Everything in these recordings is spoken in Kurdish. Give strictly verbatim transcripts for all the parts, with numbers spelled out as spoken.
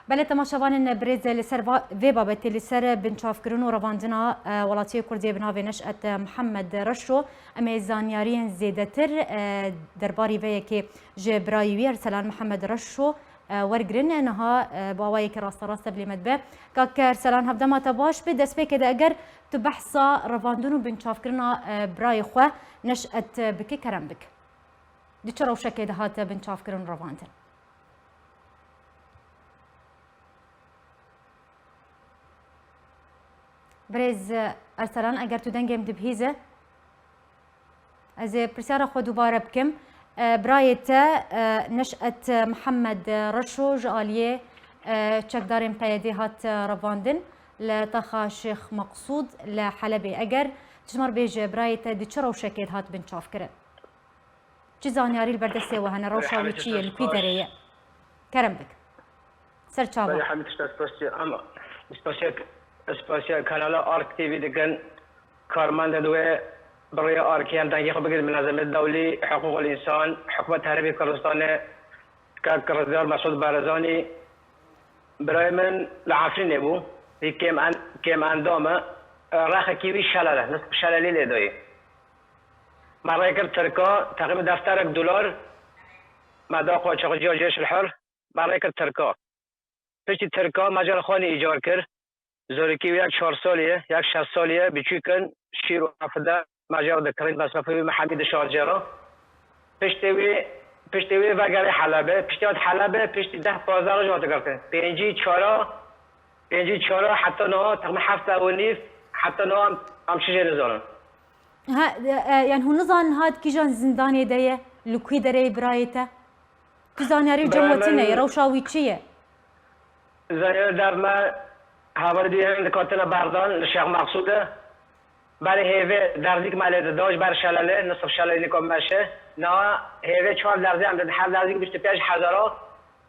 Belê temaşevanên birêz, li ser va-, vê babetê, li ser binçavkirin û revandina, e, welatiyê Kurdê bi navê Neş'et Mihemed Reşo, em ê zanyariyên zêdetir, e, derbarî vê yekê ji birayî wî Erselan Mihemed Reşo, e, wergirin. Niha, e, bi awayekî rasterast tevlî me dibe. Kak Erselan, hevdema te baş be, destpêkê de eger tu behsa revandin û binçavkirina, e, birayê xwe Neş'et bike, kerem bik. Di çi rewşekê de hate binçavkirin û revandin? Birêz Erselan, eger tu dengê min dibihîze, ez ê pirsyara xwe dubare bikim. E, birayê te, e, Neş'et Mihemed Reşo ji aliyê, e, çekdarên P Y D hat, e, revandin li taxa Şêx Meqsûd li Helebê. Eger tu ji me re bêje, birayê te di çi rewşekê de hat binçavkirin? Çi zanyarî li ber destê we hene? Rewşa wî çi ye? Li kû derê ye? Kerem bik. Ser çava. Belê, hemî tişta spasiya, em spasiya, spasiya kanala Ark T V dikin. Karmendên wê bi rêya Arkê em dengê xwe bigirin, Minezemet Dewlî, Hiqûqul Însan, Hikûmet Herêmê Kurdistanê, kak Rizgar Mesûd Barzanî, birayê min li Efrînê bû. Hî kêm en-, kêm endam e. Rexekî wî şelal e, nisf şelalî lê dayî. Me rê kir Tirka, teqrîben defterek dolar me da qoçaxciya Ceyşul Hur, me rê kir Tirka. Piştî Tirka me car xwe nî îcar kir. Zorikî wî yek çar salî ye, yek şeş salî ye, biçûk in, şîr û nefide, me car dikirin, mesrefê wî me hemî dişar cara. Piştê wî, piştê wî vegerê Helebê, piştî hat Helebê, piştî deh pazdeh roj hate girtin. Pêncî çara, pêncî çara heta niha, teqrîben heft û nîv, heta niha em, em çi jê nizanin. Ha, e, e, yani hûn nizanin hat kîjan zîndanê de ye, li kû derê ye birayê te? Tu zanyarî û cem we tune ye, rewşa wî çi ye? Zanyarî dev me, hevalê dî hin dikatine berdan li Şêx Meqsûd e. Berê hêvê derzîk me lê dida, ji ber şelalê, nisf şelalê nîka meşe. Niha hêvê çar derzî em didin, her derzîk bîst û pênc hezara.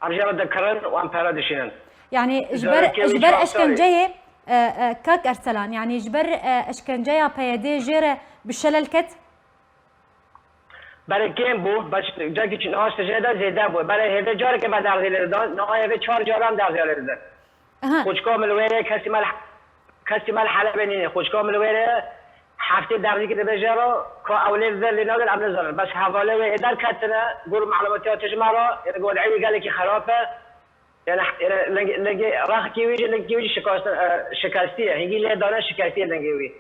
Em jê re dikirin û em pere dişînin. Yani ji ber, ji ber eşkenceyê, e, e, kak Erselan, yani ji ber, e, eşkenceya P Y D jê re bi şelal ket? Berê kêm bû, baş, cakî çi niha tijê de zêde bû. Berê hêvê carekê me derzî lê didan, niha hêvê çar caran derzî lê didin. Aha. Xwişka min li wê rê kesî me li, kesî me li Helebê nîne. Xwişka min li wê rê heftê derzîkî dibêje ro, ka ew lê didin, lê nadin, em nizanin. Bes hevalê wê ê derketine, gur malûmatiya tijma ro, yani wadî wî gelekî xerab e. Yani, yani lengê, lengê rexkî wî jî, lengê wî jî şikastin, e, şikestî ye. Hingî lê dane şikestî ye lengê wî.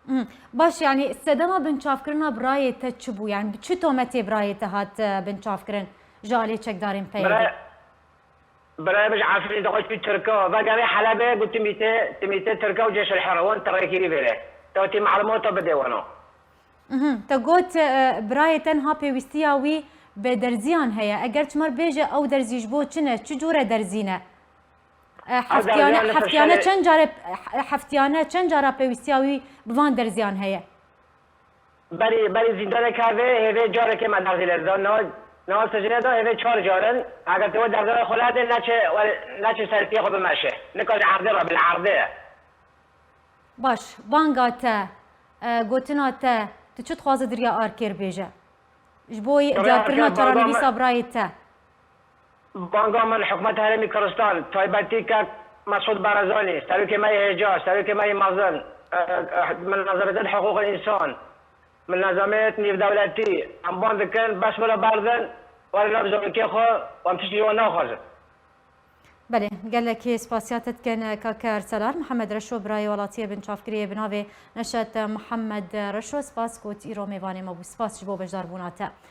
Hmm. Baş, yani sedema binçavkirina birayê te çi bû? Yani bi çi tometê birayê te hat, e, binçavkirin ji alî çekdarên P Y D? Birayê, birayê min ji Efrînê dixwest bî Tirka. Vegerê Helebê, got, "Tu mîtê, tu mîtê Tirka û Ceyşul Hira, wan tu rêkirî vêrê. Te wê tî malûmata bidê wano." Mhm. Te got, e, birayê te niha pêwîstiya wî bi derziyan heye. Eger tu me re bêje, ew derzî ji bo çi ne? Çi cûre derzî ne? E, heftiyane, heftiyane çend care, heftiyane çend cara pêwîstiya wî bi van derziyan heye? Berî, berî zîndanê kevê hêvê carekê me derzî lê dida. Niha, niha sicnê de hêvê çar car in. Eger te wê derzana xwe nedê, neçe, neçe serpiyê xwe bimeşe. Nika ji erdê re, bi li erdê ye. Baş, banga te, e, gotina te, tu çi dixwaze di riya Arkê re bêje? Ji bo diyarkirina çarenivîsa birayê te. Banga min hikûmeta Herêmê Kurdistan, taybetî kek Mesûd Barzanî, serokê me yê hêja, serokê me yê mezin, e, e, min nezamêtin hiqûqê însan, min nezamêt nêvdewletî, em ban dikin, bes were berdin, were nav zarokê xwe, û em tiştî ji wan naxwazin. Belê, gelekî spasiya te dikin, kak Erselan. Mihemed Reşo, birayê welatiyê binçavkiriyê bi navê Neşet Mihemed Reşo, spas ku tu îro mêvanê me bû. Spas ji bo beşdarbûna te.